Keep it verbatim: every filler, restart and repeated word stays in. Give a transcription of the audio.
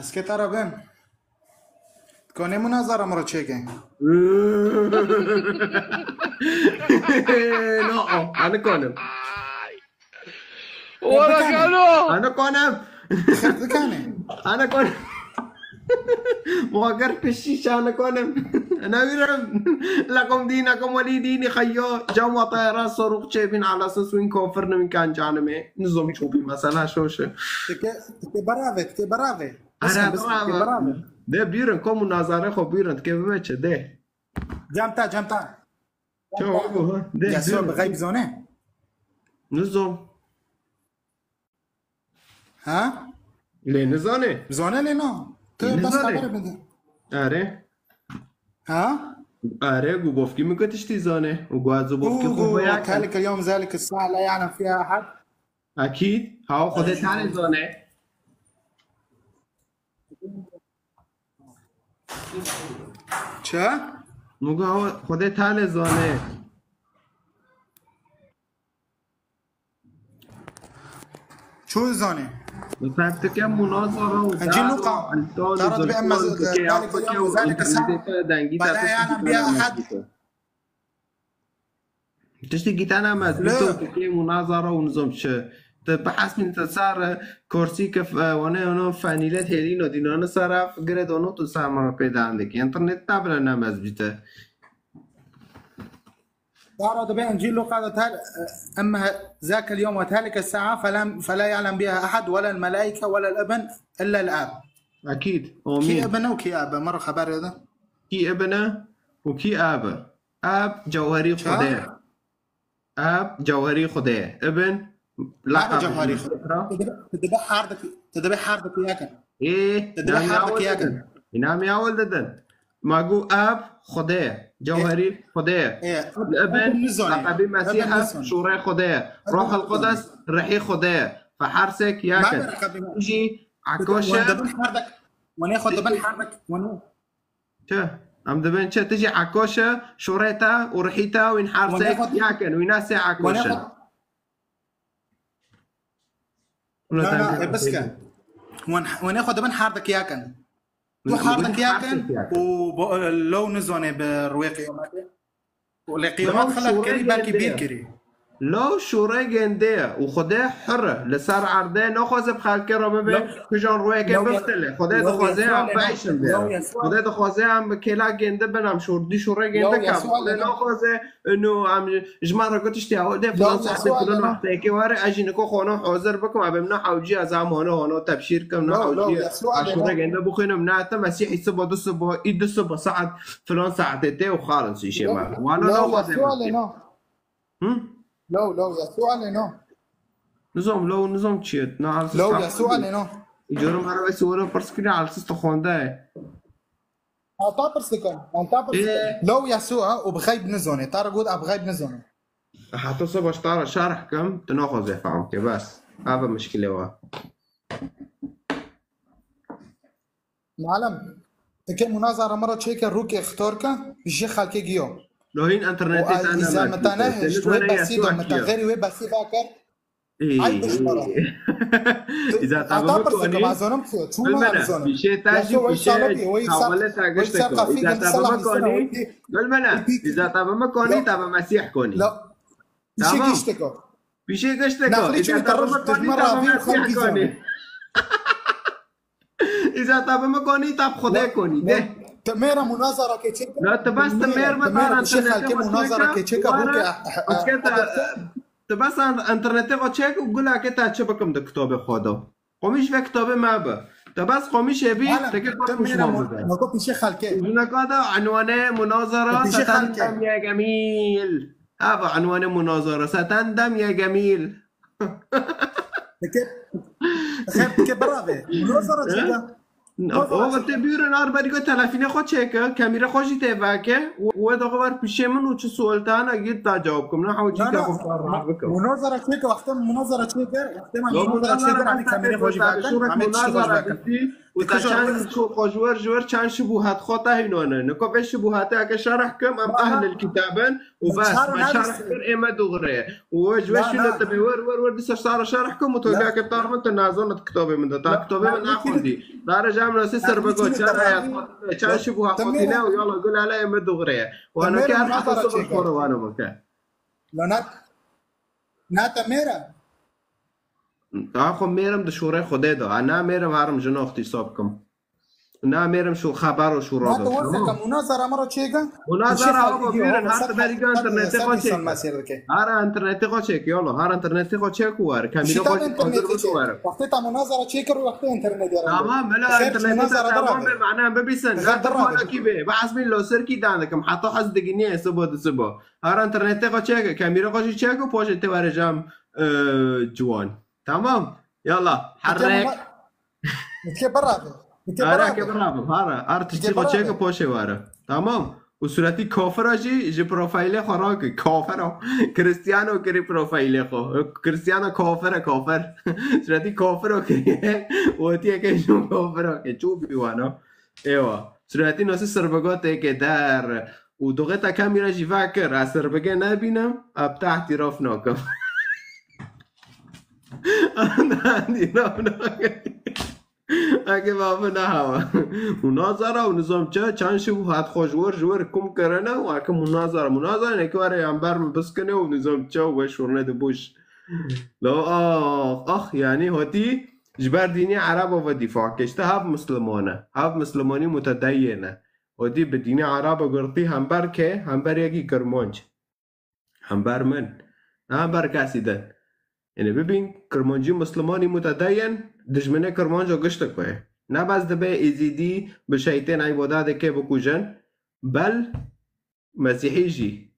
Ez kê te re bim. Konê munazara min re çêke. No, ani konim. Wala galo. Ani konim. Xêr dikanê. Ani konim. Muager pişî şani konim. Ana wîrim. Lakum dinakum wali dini xeyyo. Cam wa tayara soruk çêbin ala ses win kofir ne win kan canime. Nizom çûbî mesela şoşe. Tike, tike berave, tike berave. Ara Hasan, biz tike berave. berave. De bîrin, kom nazare xo bîrin, tike bibe çi de. Cem ta, cem ta. Çawa bu ha? De Yasuo bi bîrin. xeyb zone. Nizom. Ha? Lê nizane. Zone lê no. Tu Ne bas zane? Xeber bide. Are. Ha? Are, gu gofkî min ku tiştî zane. Û gu ez û gofkî xwe Û hoya ken. Tehlike yom zelike sa'a la ya'lem fiha ehad. Akîd. Hawa Xwedê tane zane. Çi? Min gu hawa Xwedê tane zane. Çû zanî. Li peptike munazara û Encî Luqa. Tara dibe em mez-, dengî Bela ya'lem biha ehad. Tiştî gîtana mezbîto tikê munazara û nizom çi. Te behs min te sar kursî ke f-, wane ono fenîlet hêlîno dînane sara gire dono tu sar mara pêdan dikî. Înternet tabire ne mezbîte. Tara dibe Encî Luqa de ter, em zaka el-yom ve tehlike sa'a fela, fela ya'lem biha ehad wela el-melaike wela el-ibn illa el-ab. Akîd. Kî Omîn. Ibn û kî ab e? Mara xeber de. Kî ibn e û kî ab e? Ab cewherî Ça? Xwedê ye. Ab cewherî Xwedê ye. Ibn Naba cewherî Xwedê. Tu dibe, tu dibe herdek, tu dibe herdek yakin. Ê, Te dibe namî herdek awil yakin. didin. Namî awil didin. Ma gu ab Xwedê ye. Cewherî Xwedê ye. Ê, Ibn, Ibn nizane. Laqebî Ibn Mesîh e, nizane. Şûrê Xwedê ye. Ibn Ruhul nizane. Quds, rihî Xwedê ye. Fe her sek yakin. Naba Rabbi. Jî Ekoşe. Wan dibin herdek. Wan ê xwe dibin herdek. Wan ê. Çi? Em dibin çi? Tijî Ekoşe, Şûrê te û rihî te wîn her Wan ê sek xwe. Yakin. Wîna sê Wan ê Ekoşe. xwe. Na, na, e, bes ke. Wan, wan ê xwe dibin herdek yakin. Tu herdek yakin û bo-, e, lew nizane bi rûyê qiyametê. Û lê qiyamet xelq kirî, belkî bîr kirî. Lew Şûrê gêndê ye û Xwedê hir e. Li ser erdê naxwaze bi xelkê re bibe, Lew, kijan rûyekê lew, bifitile. Xwedê lew dixwaze Yasuo em lê no. Beyşin bê. Lew Yasuo. Xwedê dixwaze em bi kêla gêndi bin, em şûr-, dî Şûrê gêndi Lew ka. Yasuo Xwedê lê no. Naxwaze, inu em ji me re got tiştî ew dê filan Lew saetê Yasuo filan lê no. Wextê yekê were, ez jî niko xwe no hazir bikim, em ê min hewcî ez em hano hano tebşîr kim, no Lew, lew hewcî Yasuo lê Şûrê no. Gêndi bixwînim, ne te Mesîhî sibo du sibo, î du sibo saet filan saetê tê û xalin sîşê me. Lew, Wana lew naxwaze Yasuo lê min. No. Hı? Lew, lew, Yasuo lê no. Nizam, lew, nizam çi ye? Na, Alsis Lew, Yasuo lê no. Îcora me re wê siwara pirs kiriye, Alsis te xwende ye. Anta pirs dikim, anta pirs dikim. Ee. Lew Yasuo û bi xeyb nizone. Tara got a bi xeyb nizone. Heta se baş tara şerh kim, tu naxwaze fehm ke, bes. Ava mişkilê wa. Malem, tike munazara me re çêke rûkê xtor ke, ji xelkê giyo. Lo hîn internetê te ne. Îza min te nehişt, wê besî do, min te xêrî wê besî vekir. Ay bişmara. Îza te bikonî. Çû ne bizonim. Pişê te jî pişê tawele te gişteko. Îza te bikonî. Gulmene. Îza te bikonî, te bi Mesîh konî. Pişê gişteko. Pişê gişteko. Îza te bikonî, te bi Mesîh konî. Îza te bi min konî, te bi Xwedê konî. De. Te mêra munazara keçeka. La, te bas te mêr me, te bas internetê xwe çêke. Wara, tu bes internetê xwe çêk û gulakê te çi bikim di kitobê xwe de. Qomîş ve kitobê me bi. Te bas qomîşê bî, te ke xwe pişman bibe. Nako pişê xelkê. Û naka da enwanê munazara pişê xelkê. Seten dem ye gemîl. Ava enwanê munazara. Seten dem ye gemîl. Peki, xêr, peki, bravo. Munazara çêka. Oğlum, te buyurun, ar berî ku telefînê xwe çêke, kamîra xwe jî tê veke, û wê daxwe ver pişê min û çi sual tane gît da cewab kim. Ne hewcî ke xwe rahat bikim. Munazara çêke, wextê munazara çêke, wextê me munazara çêke, em kamîra xwe jî veke, em tiştî xwe jî veke. Û te çend şû xwe ji wir ji wir çend şibûhat xwe te hînane. Niko vê şibûhatê eke şerh kim, em ehlil kitab in û bes, me şerh kir, ê me dûxirê ye. Û we ji we şûne te bê wir wir wir dîsa sara şerh kim û tu vê eke tar min tu nazanit kitabê min de. Ta kitabê min naxwendî. Dare ji em nasî ser bego çend ayet xwe, çend şibûhat xwe tîne û yala gul hele ê me dûxirê ye. Û anake her heta sibir xwe re wane bike. Lanak. Na te mêre. Daha xwe mêrim di şûrê Xwedê de. A na mêrim herim jinox tîsa bikim. Na mêrim şû xeber û şûra de. Tamam. Munazara me re çêke. Munazara ava bîrin her ti berî internetê xwe çêke. Her internetê xwe çêke yolo. Her internetê xwe çêk û were. Kamîra xwe hazir bik û were. Wextê te munazara çêkir û wextê internetê re. Tamam, mela internetê te tamam be, mane em bibîsin. Her ti malekî be. Behs bin lo sirkî dan dikim. Heta ez diginiye sibo di sibo. Her internetê xwe çêke, kamîra xwe jî çêke, paşê tê were jam, e, ciwan. Tamam. Yalla, herrek. Dike berabe. Ara ke berabe, para. Her tiştî xwe çêke, paşê were. Tamam. Û suretî kafira jî ji profîlê xwe rake. Kafira. Cristiano kirî profîlê xwe. Cristiano kafir e, kafir. Suretî kafira kirî. Wetiyeke ji kafira ke. Çû bîwana. Êwa. Suretî nasî serbega têke der. Û doxê te kamîra jî vekir. Ez serbegê nebînim. Eb te îhtîraf nakim. Îhtîraf nakim. Eke bavê nehewa. Munazara û nizam çi, çend şibûhat xwe ji wir ji wir kum kirine û eke munazara, munazara neke were yan ber min biskine û nizam çi û we şûrne di buş. La ax, ax, yanî hotî ji ber dînê Ereba ve dîfa kir. Îşte hev Misliman e. Hev Mislimanî mutedeyyin e. Hotî bi dînê Ereba girtî hember ke, hember yekî Kirmanc. Hember min. Ne hember kesî din. Yanî bibîn, Kirmancî Mislimanî mutedeyyin, dijminê Kirmanco giştik be. Ne bes dibe Êzîdî bi şeytên îbada dike bikujin, bel Mesîhî jî.